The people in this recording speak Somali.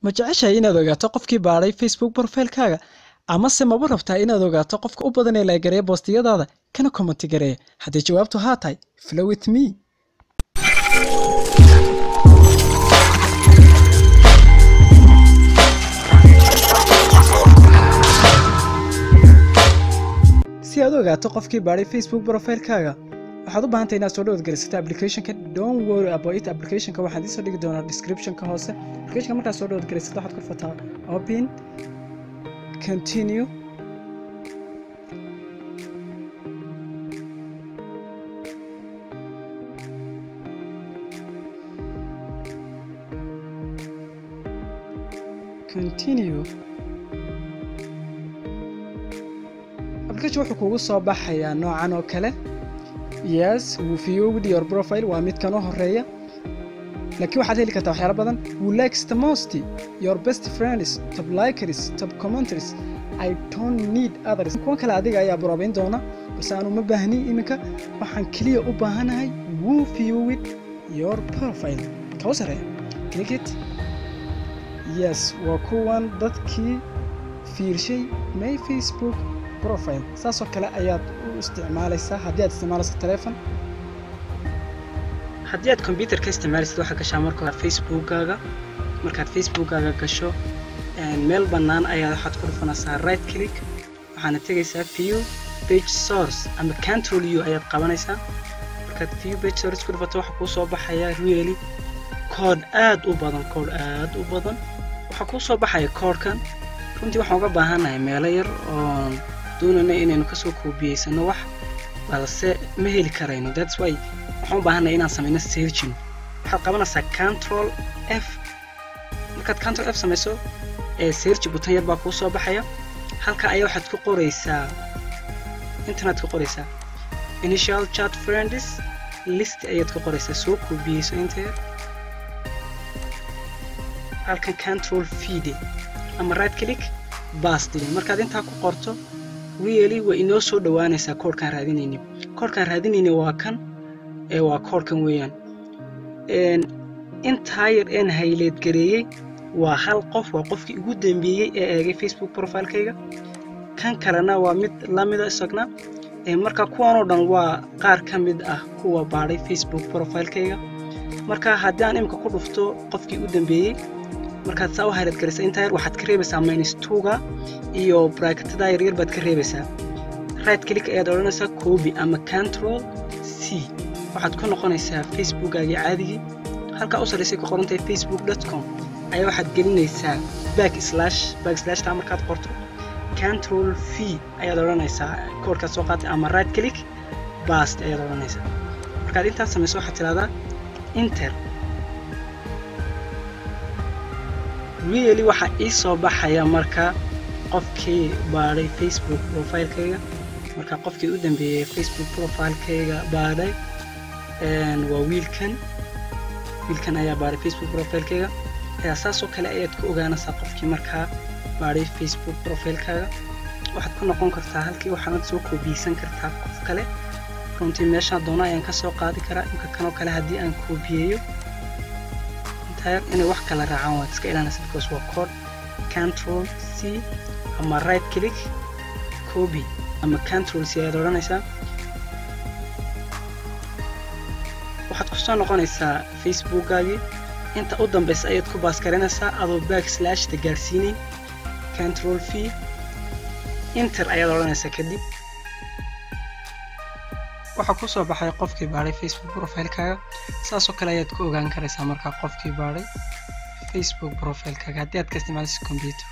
Ma jeceshahay inaad ogaato qofkii baadhay Facebook profile-kaaga, amase maba rabtaa inaad ogaato qofka u badan ee like gareeya boostiyadaada kana comment gareeya? Haddii jawaabtu haa tahay, follow with me. Si aad u ogaato qofkii baadhay Facebook profile-kaaga, waxaad u baahan tahay inaad soo download gelisato application-ka Don't Worry About It. Application-ka waxaan idiin soo dhigi doonaa description-ka hoose. Application-ka markaad soo download gelisato, waxaad ku dhufataa open, continue. Continue. Application wuxuu kugu soo baxayaa noocan oo kale. Yes, who viewed your profile waa midkan u horeeya, laakiin waxaad heli kartaa waxyaalo badan. Who likes the most, your best friends, top likers, top commenters, I don't need others. Kuwan kale adiga ayaa baroobayn doona, balse aanu ma baahni iminka. Waxaan keliya u baahanahay who viewed your profile, ka u sareeya. Click it. Yes, waa kuwan dadkii fiirshay my Facebook profile. Saasoo kale ayaad u isticmaalaysaa haddii aad isticmaalayso telefon. Haddii aad computer ka isticmaalaysid, waxaad gashaa marka hore Facebookkaaga. Markaad Facebookkaaga gasho, meel bannaan ayaad waxaad ku dhufanaysaa right click, waxaana tegaysaa view page source, ama Control U ayaad qabanaysaa. Markaad view page source ku dhufato, waxaa kuu soo baxaya really code aad u badan, code aad u badan. Waxaa kuu soo baxaya codekan. Runtii waxaan uga baahannahay meelo yar oon doonayna inaynu kasoo koobiyeysano wax, balse ma heli karayno. That's why waxaan u baahannahay inaan samayno searching. Waxaad qabanaysaa Control F. Markaad Control F samayso, ee search button yar baa kuu soo baxaya. Halka ayaa waxaad ku qoraysaa, internet ku qoraysaa initial chat friends list ayaad ku qoraysaa. Soo koobiyeyso inta yar halkan, Control V de ama right click, paste. Markaad intaa ku qorto, really way inoo soo dhawaanaysaa koodhkaan raadinayni. Koodhkaan raadinayni waa kan, ee waa koodhkan weeyaan. Intaa yar een highlight gareeyey waa hal qof, waa qofkii ugu dambeeyey ee eegay Facebook profilekayga. Kan kalena waa mid lamida isagna. Marka kuwan oo dhan waa qaar ka mid ah kuwa baadhay Facebook profilekayga. Marka haddii aan imika ku dhufto qofkii u dambeeyey, markaad saa u highlight garaysa intaa yar, waxaad ka reebaysaa minus two-ga iyo bracketada yaryar baad ka reebaysaa. Right click ayaad odhanaysaa, copy ama Control C. Waxaad ku noqonaysaa Facebookaagii caadigii. Halkaa u sarraysay ku qoran tahay facebook.com ayaa waxaad gelinaysaa back slash. Back slashtaa markaad qorto, Control V ayaad odhanaysaa, koodhkaad soo qaatay, ama right click, paste ayaad odhanaysaa. Markaad intaas samayso, waxaad tidhahdaa enter. Really waxaa ii soo baxaya marka qofkii baadhay Facebook profilekayga. Marka qofkii u dambeeyey Facebook profilekayga baadhay waa wiilkan. Wiilkan ayaa baadhay Facebook profilekayga. Saasoo kale ayaad ku ogaanaysaa qofkii markaa baadhay Facebook profilekaaga. Waxaad ku noqon kartaa halkii, waxaanad soo koobiyeysan kartaa qof kale. Runtii meeshaan doona ayaan ka soo qaadi karaa. Imka kanoo kale haddii aan koobiyeeyo intaa, inay wax kala raacaan waad iska ilaalinaysa, because waa code. Control C ama right click, copy ama Control C ayaad odhanaysaa. Waxaad kusoo noqonaysaa Facebookaagii. Inta u dambaysa ayaad ku paste garinaysaa adoo back slashta gaarsiinayn. Control V, enter ayaad odhanaysaa. Kadib waxaa kusoo baxay qofkii baadhay Facebook profilekaaga. Saasoo kale ayaad ku ogaan karaysaa markaa qofkii baadhay Facebook profilekaaga haddii aad ka isticmaalayso computer.